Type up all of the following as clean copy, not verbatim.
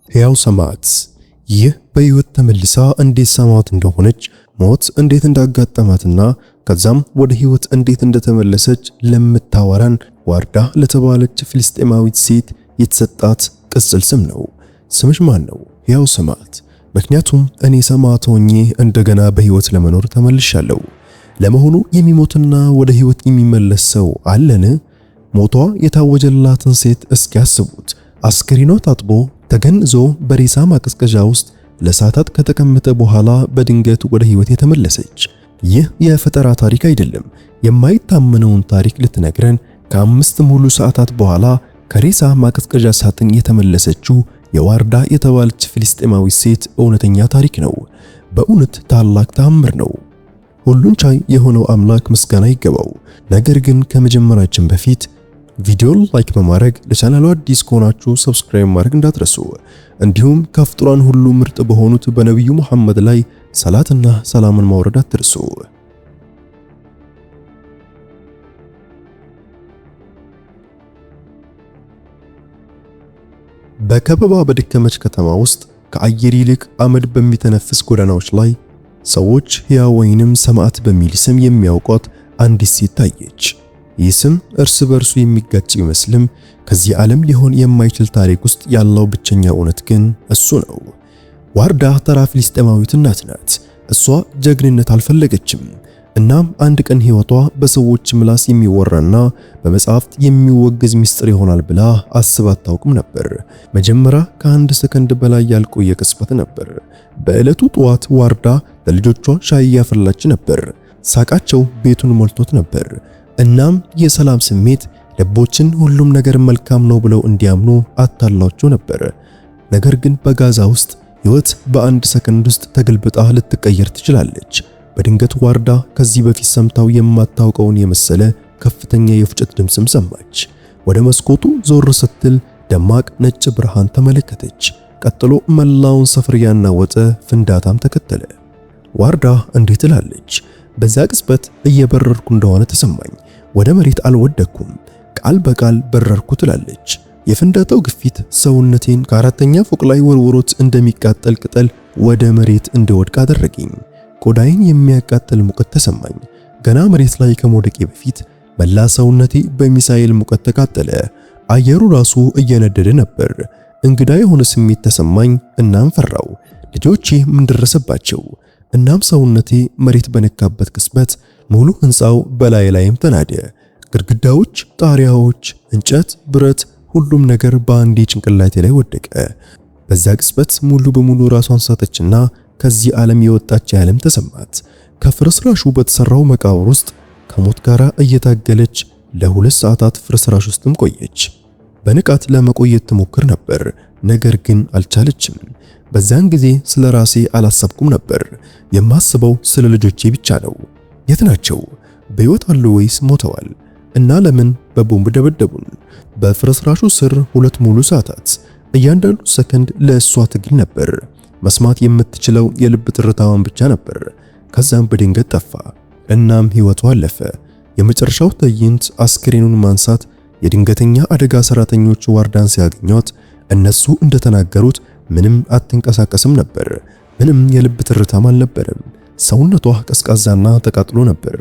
ሕያው ሰማዕት። ይህ በሕይወት ተመልሳ እንዴት ሰማዕት እንደሆነች፣ ሞት እንዴት እንዳጋጠማትና ከዛም ወደ ሕይወት እንዴት እንደተመለሰች ለምታወራን ዋርዳ ለተባለች ፍልስጤማዊት ሴት የተሰጣት ቅጽል ስም ነው። ስምሽ ማን ነው? ሕያው ሰማዕት። ምክንያቱም እኔ ሰማዕት ሆኜ እንደገና በሕይወት ለመኖር ተመልሻለሁ። ለመሆኑ የሚሞትና ወደ ሕይወት የሚመለስ ሰው አለን? ሞቷ የታወጀላትን ሴት እስኪ ያስቡት። አስክሬኗ ታጥቦ ተገንዞ በሬሳ ማቀዝቀዣ ውስጥ ለሰዓታት ከተቀመጠ በኋላ በድንገት ወደ ሕይወት የተመለሰች። ይህ የፈጠራ ታሪክ አይደለም። የማይታመነውን ታሪክ ልትነግረን ከ5 ሙሉ ሰዓታት በኋላ ከሬሳ ማቀዝቀዣ ሳጥን የተመለሰችው የዋርዳ የተባለች ፍልስጤማዊ ሴት እውነተኛ ታሪክ ነው። በእውነት ታላቅ ተአምር ነው። ሁሉን ቻይ የሆነው አምላክ ምስጋና ይገባው። ነገር ግን ከመጀመራችን በፊት ቪዲዮን like በማድረግ ለቻናሉ አዲስ ከሆናችሁ subscribe ማድረግ እንዳትረሱ፣ እንዲሁም ከፍጡራን ሁሉ ምርጥ በሆኑት በነቢዩ መሐመድ ላይ ሰላትና ሰላምን ማውረድ አትርሱ። በከበባ በደከመች ከተማ ውስጥ ከአየር ይልቅ አመድ በሚተነፍስ ጎዳናዎች ላይ ሰዎች ሕያው ወይንም ሰማዕት በሚል ስም የሚያውቋት አንዲት ሴት ታየች። ይህ ስም እርስ በርሱ የሚጋጭ ቢመስልም ከዚህ ዓለም ሊሆን የማይችል ታሪክ ውስጥ ያለው ብቸኛ እውነት ግን እሱ ነው። ዋርዳ ተራ ፍልስጤማዊት እናት ናት። እሷ ጀግንነት አልፈለገችም። እናም አንድ ቀን ሕይወቷ በሰዎች ምላስ የሚወራና በመጽሐፍት የሚወገዝ ሚስጥር ይሆናል ብላ አስባ አታውቅም ነበር። መጀመሪያ ከአንድ ሰከንድ በላይ ያልቆየ ቅጽበት ነበር። በዕለቱ ጠዋት ዋርዳ ለልጆቿ ሻይ እያፈላች ነበር። ሳቃቸው ቤቱን ሞልቶት ነበር። እናም የሰላም ስሜት ልቦችን ሁሉም ነገር መልካም ነው ብለው እንዲያምኑ አታሏቸው ነበር። ነገር ግን በጋዛ ውስጥ ሕይወት በአንድ ሰከንድ ውስጥ ተገልብጣ ልትቀየር ትችላለች። በድንገት ዋርዳ ከዚህ በፊት ሰምታው የማታውቀውን የመሰለ ከፍተኛ የፉጨት ድምፅም ሰማች። ወደ መስኮቱ ዞር ስትል ደማቅ ነጭ ብርሃን ተመለከተች። ቀጥሎ መላውን ሰፈር ያናወጠ ፍንዳታም ተከተለ። ዋርዳ እንዲህ ትላለች፣ በዛ ቅጽበት እየበረርኩ እንደሆነ ተሰማኝ። ወደ መሬት አልወደኩም፣ ቃል በቃል በረርኩ ትላለች። የፍንዳታው ግፊት ሰውነቴን ከአራተኛ ፎቅ ላይ ወርውሮት እንደሚቃጠል ቅጠል ወደ መሬት እንድወድቅ አደረገኝ። ቆዳዬን የሚያቃጥል ሙቀት ተሰማኝ። ገና መሬት ላይ ከመውደቄ በፊት መላ ሰውነቴ በሚሳኤል ሙቀት ተቃጠለ። አየሩ ራሱ እየነደደ ነበር። እንግዳ የሆነ ስሜት ተሰማኝ። እናም ፈራው። ልጆቼ ምን ደረሰባቸው? እናም ሰውነቴ መሬት በነካበት ቅጽበት ሙሉ ሕንፃው በላይ ላይም ተናደ። ግድግዳዎች፣ ጣሪያዎች፣ እንጨት፣ ብረት፣ ሁሉም ነገር በአንዴ ጭንቅላቴ ላይ ወደቀ። በዛ ቅጽበት ሙሉ በሙሉ ራሷን ሳተችና ከዚህ ዓለም የወጣች ያህልም ተሰማት። ከፍርስራሹ በተሰራው መቃብር ውስጥ ከሞት ጋር እየታገለች ለ2 ሰዓታት ፍርስራሽ ውስጥም ቆየች። በንቃት ለመቆየት ትሞክር ነበር፣ ነገር ግን አልቻለችም። በዛን ጊዜ ስለ ራሴ አላሰብኩም ነበር። የማስበው ስለ ልጆቼ ብቻ ነው። የት ናቸው? በሕይወት አሉ ወይስ ሞተዋል? እና ለምን በቦምብ ደበደቡን? በፍርስራሹ ስር 2 ሙሉ ሰዓታት፣ እያንዳንዱ ሰከንድ ለእሷ ትግል ነበር። መስማት የምትችለው የልብ ትርታዋን ብቻ ነበር። ከዛም በድንገት ጠፋ። እናም ሕይወቷ አለፈ። የመጨረሻው ትዕይንት አስክሬኑን ማንሳት። የድንገተኛ አደጋ ሰራተኞች ዋርዳን ሲያገኟት እነሱ እንደተናገሩት ምንም አትንቀሳቀስም ነበር። ምንም የልብ ትርታም አልነበረም። ሰውነቷ ቀዝቃዛና ተቃጥሎ ነበር።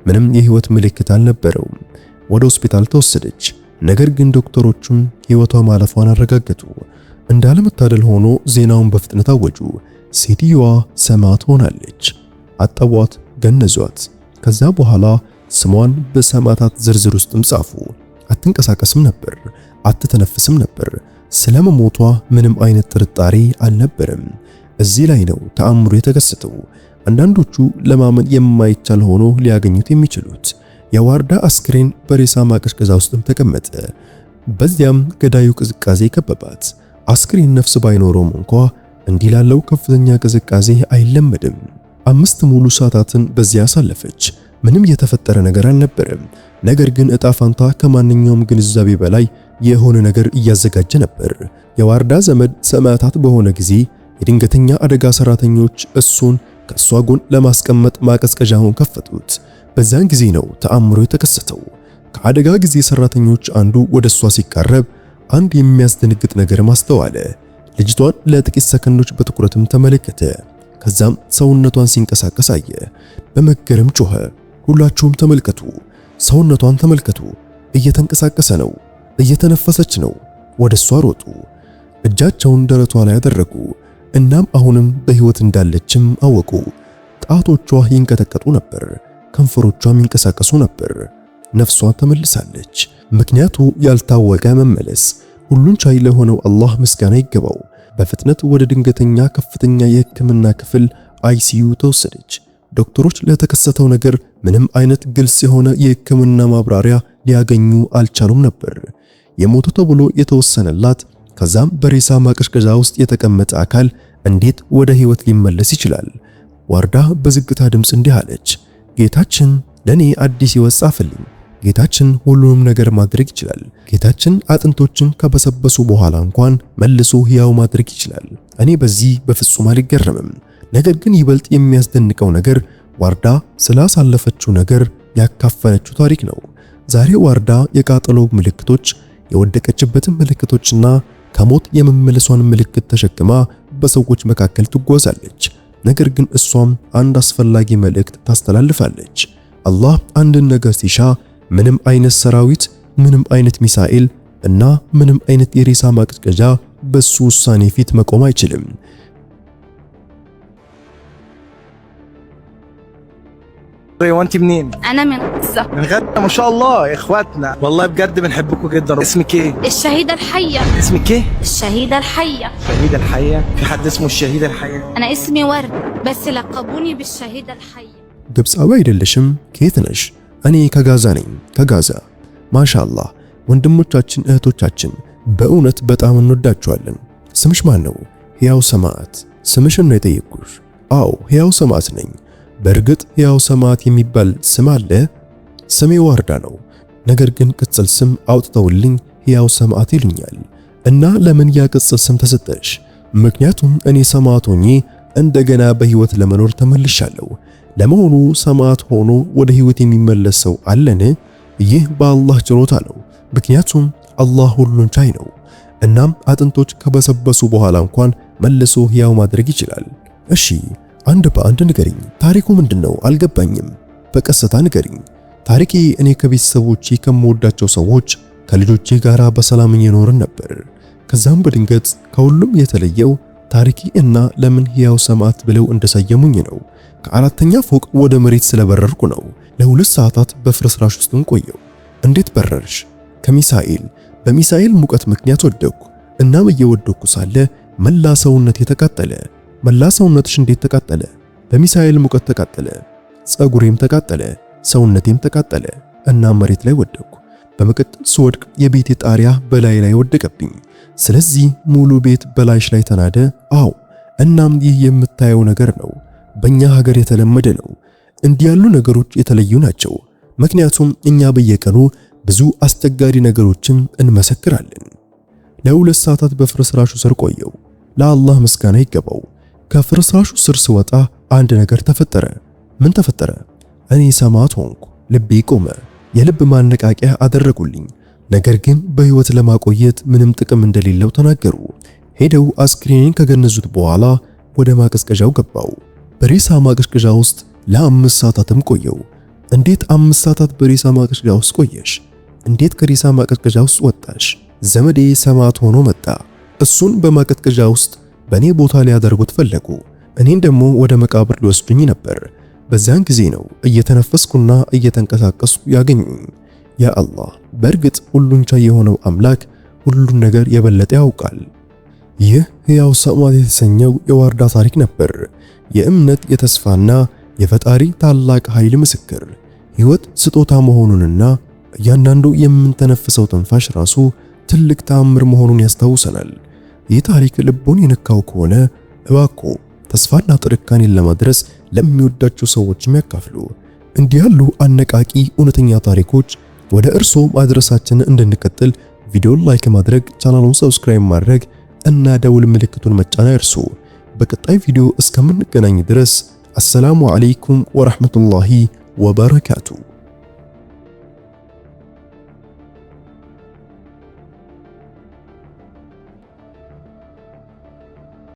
ምንም የህይወት ምልክት አልነበረውም። ወደ ሆስፒታል ተወሰደች። ነገር ግን ዶክተሮቹም ሕይወቷ ማለፏን አረጋገጡ። እንዳለመታደል ሆኖ ዜናውን በፍጥነት አወጁ። ሴትየዋ ሰማዕት ሆናለች። አጠቧት፣ ገነዟት። ከዛ በኋላ ስሟን በሰማዕታት ዝርዝር ውስጥም ጻፉ። አትንቀሳቀስም ነበር፣ አትተነፍስም ነበር። ስለመሞቷ ምንም አይነት ጥርጣሬ አልነበረም። እዚህ ላይ ነው ተአምሩ የተከሰተው። አንዳንዶቹ ለማመን የማይቻል ሆኖ ሊያገኙት የሚችሉት የዋርዳ አስክሬን በሬሳ ማቀዝቀዣ ውስጥም ተቀመጠ። በዚያም ገዳዩ ቅዝቃዜ ከበባት። አስክሬን ነፍስ ባይኖረውም እንኳ እንዲህ ላለው ከፍተኛ ቅዝቃዜ አይለመድም። 5 ሙሉ ሰዓታትን በዚያ አሳለፈች። ምንም የተፈጠረ ነገር አልነበረም። ነገር ግን እጣ ፋንታ ከማንኛውም ግንዛቤ በላይ የሆነ ነገር እያዘጋጀ ነበር። የዋርዳ ዘመድ ሰማዕታት በሆነ ጊዜ የድንገተኛ አደጋ ሰራተኞች እሱን ከሷ ጎን ለማስቀመጥ ማቀዝቀዣውን ከፈቱት። በዛን ጊዜ ነው ተአምሮ የተከሰተው። ከአደጋ ጊዜ ሰራተኞች አንዱ ወደ እሷ ሲቃረብ አንድ የሚያስደነግጥ ነገር ማስተዋለ። ልጅቷን ለጥቂት ሰከንዶች በትኩረትም ተመለከተ። ከዛም ሰውነቷን ሲንቀሳቀስ አየ። በመገረም ጮኸ፣ ሁላችሁም ተመልከቱ፣ ሰውነቷን ተመልከቱ፣ እየተንቀሳቀሰ ነው፣ እየተነፈሰች ነው። ወደ እሷ ሮጡ፣ እጃቸውን ደረቷ ላይ አደረጉ። እናም አሁንም በሕይወት እንዳለችም አወቁ። ጣቶቿ ይንቀጠቀጡ ነበር፣ ከንፈሮቿም ይንቀሳቀሱ ነበር። ነፍሷ ተመልሳለች። ምክንያቱ ያልታወቀ መመለስ። ሁሉን ቻይ ለሆነው አላህ ምስጋና ይገባው። በፍጥነት ወደ ድንገተኛ ከፍተኛ የሕክምና ክፍል አይሲዩ ተወሰደች። ዶክተሮች ለተከሰተው ነገር ምንም አይነት ግልጽ የሆነ የሕክምና ማብራሪያ ሊያገኙ አልቻሉም ነበር። የሞተ ተብሎ የተወሰነላት ከዛም በሬሳ ማቀዝቀዣ ውስጥ የተቀመጠ አካል እንዴት ወደ ሕይወት ሊመለስ ይችላል? ዋርዳ በዝግታ ድምፅ እንዲህ አለች፣ ጌታችን ለኔ አዲስ ሕይወት ጻፈልኝ። ጌታችን ሁሉንም ነገር ማድረግ ይችላል። ጌታችን አጥንቶችን ከበሰበሱ በኋላ እንኳን መልሶ ሕያው ማድረግ ይችላል። እኔ በዚህ በፍጹም አልገረምም። ነገር ግን ይበልጥ የሚያስደንቀው ነገር ዋርዳ ስላሳለፈችው ነገር ያካፈለችው ታሪክ ነው። ዛሬ ዋርዳ የቃጠሎ ምልክቶች፣ የወደቀችበትን ምልክቶችና ከሞት የመመለሷን ምልክት ተሸክማ በሰዎች መካከል ትጓዛለች። ነገር ግን እሷም አንድ አስፈላጊ መልእክት ታስተላልፋለች። አላህ አንድን ነገር ሲሻ ምንም አይነት ሰራዊት፣ ምንም አይነት ሚሳኤል እና ምንም አይነት የሬሳ ማቀዝቀዣ በሱ ውሳኔ ፊት መቆም አይችልም። وانت منين؟ انا من غزه. من غزه، ما شاء الله اخواتنا، والله بجد بنحبكم جدا. اسمك ايه؟ الشهيده الحيه. اسمك ايه؟ الشهيده الحيه. الشهيده الحيه؟ في حد اسمه الشهيده الحيه؟ انا اسمي ورد بس لقبوني بالشهيده الحيه. ግብፃዊ አይደለሽም? ከየት ነሽ? እኔ ከጋዛ ነኝ። ከጋዛ። ማሻአላህ ወንድሞቻችን እህቶቻችን በእውነት በጣም እንወዳችኋለን። ስምሽ ማን ነው? ሕያው ሰማዕት። ስምሽን ነው የጠየቅኩሽ። አዎ ሕያው ሰማዕት ነኝ። በእርግጥ ሕያው ሰማዕት የሚባል ስም አለ? ስሜ ዋርዳ ነው። ነገር ግን ቅጽል ስም አውጥተውልኝ ሕያው ሰማዕት ይሉኛል። እና ለምን ያ ቅጽል ስም ተሰጠሽ? ምክንያቱም እኔ ሰማዕት ሆኜ እንደገና በሕይወት ለመኖር ተመልሻለሁ። ለመሆኑ ሰማዕት ሆኖ ወደ ሕይወት የሚመለስ ሰው አለን? ይህ በአላህ ችሮታ ነው። ምክንያቱም አላህ ሁሉን ቻይ ነው። እናም አጥንቶች ከበሰበሱ በኋላ እንኳን መልሶ ሕያው ማድረግ ይችላል። እሺ አንድ በአንድ ንገሪኝ፣ ታሪኩ ምንድነው? አልገባኝም። በቀስታ ንገሪኝ። ታሪኬ እኔ ከቤተሰቦቼ ከምወዳቸው ሰዎች ከልጆቼ ጋራ በሰላም እየኖርን ነበር። ከዛም በድንገት ከሁሉም የተለየው ታሪኬ እና ለምን ሕያው ሰማዕት ብለው እንደሰየሙኝ ነው። ከአራተኛ ፎቅ ወደ መሬት ስለበረርኩ ነው። ለ2 ሰዓታት በፍርስራሽ ውስጥም ቆየው። እንዴት በረርሽ? ከሚሳኤል በሚሳኤል ሙቀት ምክንያት ወደቅኩ። እናም እየወደቅኩ ሳለ መላ ሰውነቴ ተቃጠለ። መላ ሰውነትሽ እንዴት ተቃጠለ? በሚሳኤል ሙቀት ተቃጠለ። ፀጉሬም ተቃጠለ፣ ሰውነቴም ተቃጠለ። እናም መሬት ላይ ወደቅኩ። በመቀጠል ስወድቅ የቤቴ ጣሪያ በላይ ላይ ወደቀብኝ። ስለዚህ ሙሉ ቤት በላይሽ ላይ ተናደ። አዎ። እናም ይህ የምታየው ነገር ነው። በእኛ ሀገር የተለመደ ነው። እንዲህ ያሉ ነገሮች የተለዩ ናቸው። ምክንያቱም እኛ በየቀኑ ብዙ አስቸጋሪ ነገሮችን እንመሰክራለን። ለ2 ሰዓታት በፍርስራሹ ስር ቆየው። ለአላህ ምስጋና ይገባው። ከፍርስራሹ ስር ስወጣ አንድ ነገር ተፈጠረ። ምን ተፈጠረ? እኔ ሰማዕት ሆንኩ። ልቤ ቆመ። የልብ ማነቃቂያ አደረጉልኝ። ነገር ግን በሕይወት ለማቆየት ምንም ጥቅም እንደሌለው ተናገሩ። ሄደው አስክሬኔን ከገነዙት በኋላ ወደ ማቀዝቀዣው ገባው። በሬሳ ማቀዝቀዣ ውስጥ ለ5 ሰዓታትም ቆየው። እንዴት 5 ሰዓታት በሬሳ ማቀዝቀዣ ውስጥ ቆየሽ? እንዴት ከሬሳ ማቀዝቀዣ ውስጥ ወጣሽ? ዘመዴ ሰማዕት ሆኖ መጣ። እሱን በማቀዝቀዣ ውስጥ በኔ ቦታ ሊያደርጉት ፈለጉ። እኔን ደግሞ ወደ መቃብር ሊወስዱኝ ነበር። በዚያን ጊዜ ነው እየተነፈስኩና እየተንቀሳቀስኩ ያገኙኝ። ያ አላህ፣ በእርግጥ ሁሉን ቻይ የሆነው አምላክ ሁሉን ነገር የበለጠ ያውቃል። ይህ ሕያው ሰማዕት የተሰኘው የዋርዳ ታሪክ ነበር። የእምነት የተስፋና የፈጣሪ ታላቅ ኃይል ምስክር። ሕይወት ስጦታ መሆኑንና እያንዳንዱ የምንተነፍሰው ትንፋሽ ራሱ ትልቅ ተአምር መሆኑን ያስታውሰናል። ይህ ታሪክ ልቦን የነካው ከሆነ እባክዎ ተስፋና ጥንካሬን ለማድረስ ለሚወዳቸው ሰዎችም ያካፍሉ። እንዲህ ያሉ አነቃቂ እውነተኛ ታሪኮች ወደ እርሶ ማድረሳችንን እንድንቀጥል ቪዲዮን like ማድረግ፣ ቻናሉን subscribe ማድረግ እና ደውል ምልክቱን መጫን አይርሱ። በቀጣይ ቪዲዮ እስከምንገናኝ ድረስ አሰላሙ አለይኩም ወራህመቱላሂ ወበረካቱ።